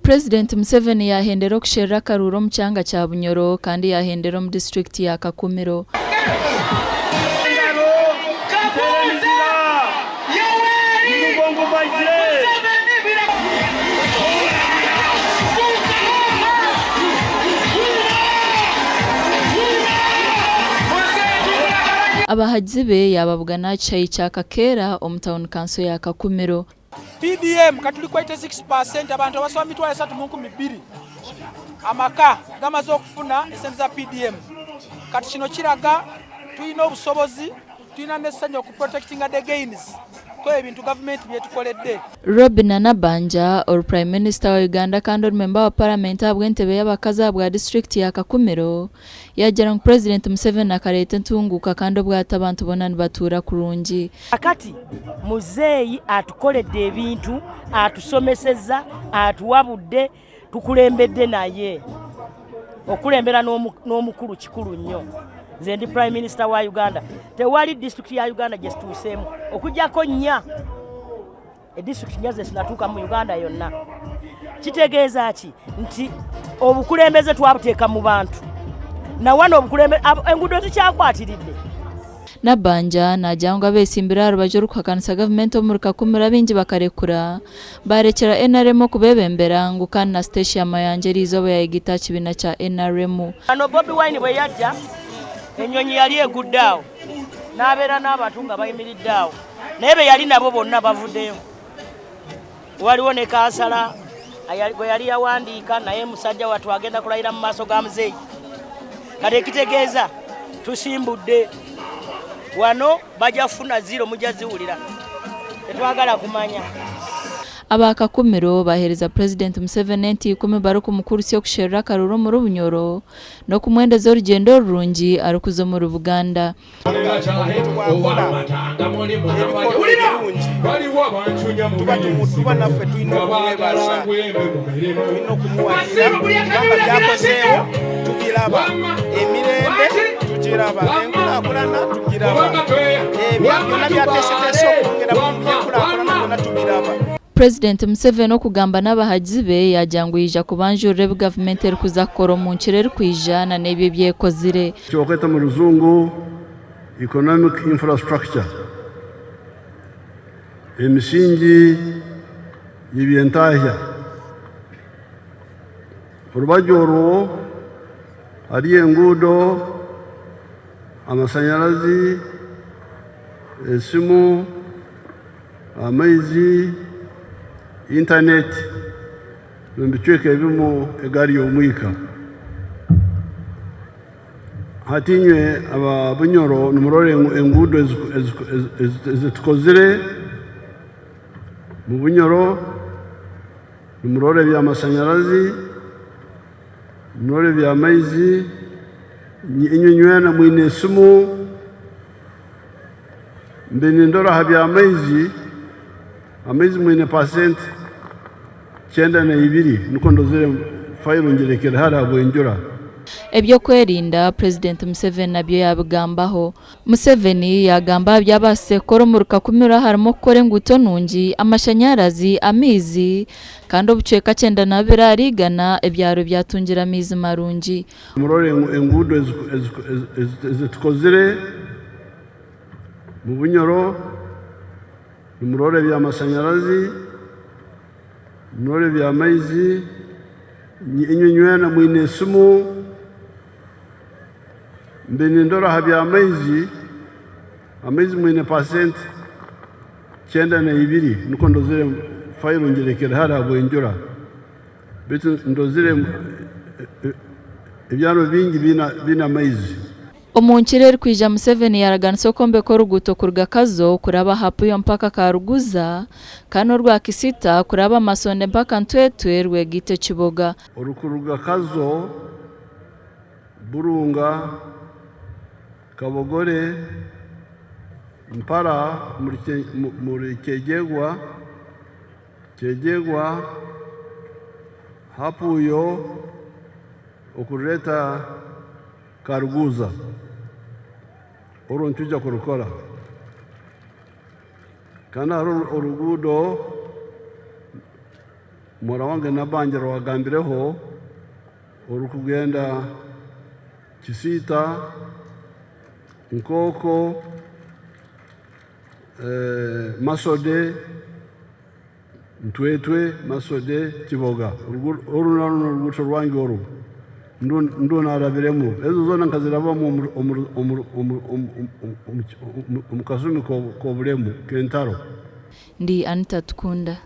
Purezidenti Museveni yaahendera okusherura akaruuru omu kyanga kya Bunyoro kandi yaahendera omu disiturikiti ya Kakumiro. Abahagizi be yaababugana aha kishaayi kya Kakeera omu tauni kanso ya Kakumiro. PDM kati turi ku 86 per cent abantu abasoba 3,200 amaka gamaze okufuna esente za PDM. Kati kino kiraga twine obusobozi, twine n'essanyu oku protectinga the gains kwebyo ebintu gavumenti byetukoledde. Robinah Nabbanja, ori Prime Minister wa Uganda kandi ori memba wa Paramenti ahabw'entebe y'abakazi ahabwa disiturikiti ya Kakumiro, Yaagira ngu Purezidenti Museveni akareeta entunguuka kandi obwati abantu boona nibatuura kurungi. Kakati muzeeyi atukoledde ebintu, atusomeseza, atuwabudde, tukulembedde naye. Okulembera n'omukulu kikulu nnyo. Nze ndi Prime Minister wa Uganda. Tewali disitulikiti ya Uganda gye situuseemu okuggyako nnya. Edisitulikiti nnya ze sinatuukamu mu Uganda yonna. Kitegeeza ki nti obukulembeze twabuteeka mu bantu na wano enguudo zikyakwatiridde. Nabbanja naagira ngu abeetsimbire aha rubaju orurikuhakanisa gavumenti omuri Kakumiro abaingi bakarekura baarekyera NRM okubeebembera ngu kandi na Stecia Mayanja eriizooba yaayegaita aha kibiina kya NRM. Wano Bobi Wine bwe yajja ennyonyi yali egudde awo n'abeera n'abantu nga bayimiridde awo. Naye be yali nabo bonna bavuddeyo. Waliwo ne kansala gwe yali yawandiika naye musajja wattu agenda kulayira mu maaso ga muzeeyi. Kati ekitegeeza tusimbudde wano bajja kufuna ziro mujja ziwulira tetwagala kumanya. Aba Kakumiro baheereza Purezidenti Museveni ente ikumi barikumukurutsya okusherura akaruuru omuri Bunyoro n'okumwendeza orugyendo rurungi arikuza omuri Buganda. Omuntu bw'akola ebikolwa ebirungi tuba naffe tulina okumwebaza, tulina okumuwagira kubanga byakozeewo tubiraba, emirembe tugiraba, enkulaakulana tugiraba, ebyo byonna byateeseteese okwongera mu byenkulaakulana byonna tubiraba. Purezidenti Museveni okugamba n'abahagizi be yaagira ngu yaija kubanjurira ebi gavumenti erikuza kukora omu nkiro erikwija na n'ebyo ebi ekozire. Eki barikweta omu rujungu economic infrastructure, emisingi y'eby'entahya. Orubaju orwo hariyo enguudo, amashanyarazi, esimu. Amaizi, intaneti n'omu bicweka ebimu egaari y'omwika. Hati inywe aba Bunyoro nimurora enguudo ezi tukozire omu Bunyoro, nimurora eby'amashanyarazi, nimurora eby'amaizi, inywe nywena mwine esimu. Mbe nindora aha by'amaizi, amaizi mwine pasenti 92 nikwo ndozire fayiro ngirekere hare ahabw'enjura. Eby'okwerinda, Purezidenti Museveni nabyo yaabigambaho. Museveni yaagamba aha bi abaasize kukora omuri Kakumiro harimu okukora enguuto nungi, amashanyarazi, amaizi kandi obucweka 92 ahari igana ebyaro byatungire amaizi marungi. Murore enguudo ezi tukozire omu Bunyoro, nimurora eby'amashanyarazi, nimurora eby'amaizi, inywe nywena mwine esimu, mbe nindora aha by'amaizi, amaizi mwine pasenti 92 nikwo ndozire fayiro ngirekere hare ahabw'enjura. Beitu ndozire ebyaro bingi biine amaizi. Omu nkiro erikwija Museveni yaraganisa okwombeka oruguuto kuruga Kazo kuraba aha Puyo mpaka Karuguza kandi n'orwa Kisita kuraba Masonde mpaka Ntwetwe rwegaite Kiboga. Orukuruga Kazo, Burunga, Kabogore, Mpara omuri Kyegegwa, Kyegegwa, Hapuuyo okurureeta Karuguuza orwo nitwija kurukora kandi hariho oruguudo. Muhara wange Nabbanja rwagambireho orukugenda Kisiita, Nkooko, Masode, Ntwetwe, Masode, Kiboga. Oru narwo n'oruguuto rwange oru ndu narabiremu. Ezo zoona nkazirabamu omu kasumi k'obulemu k'entaro. Ndi Anita Tukunda.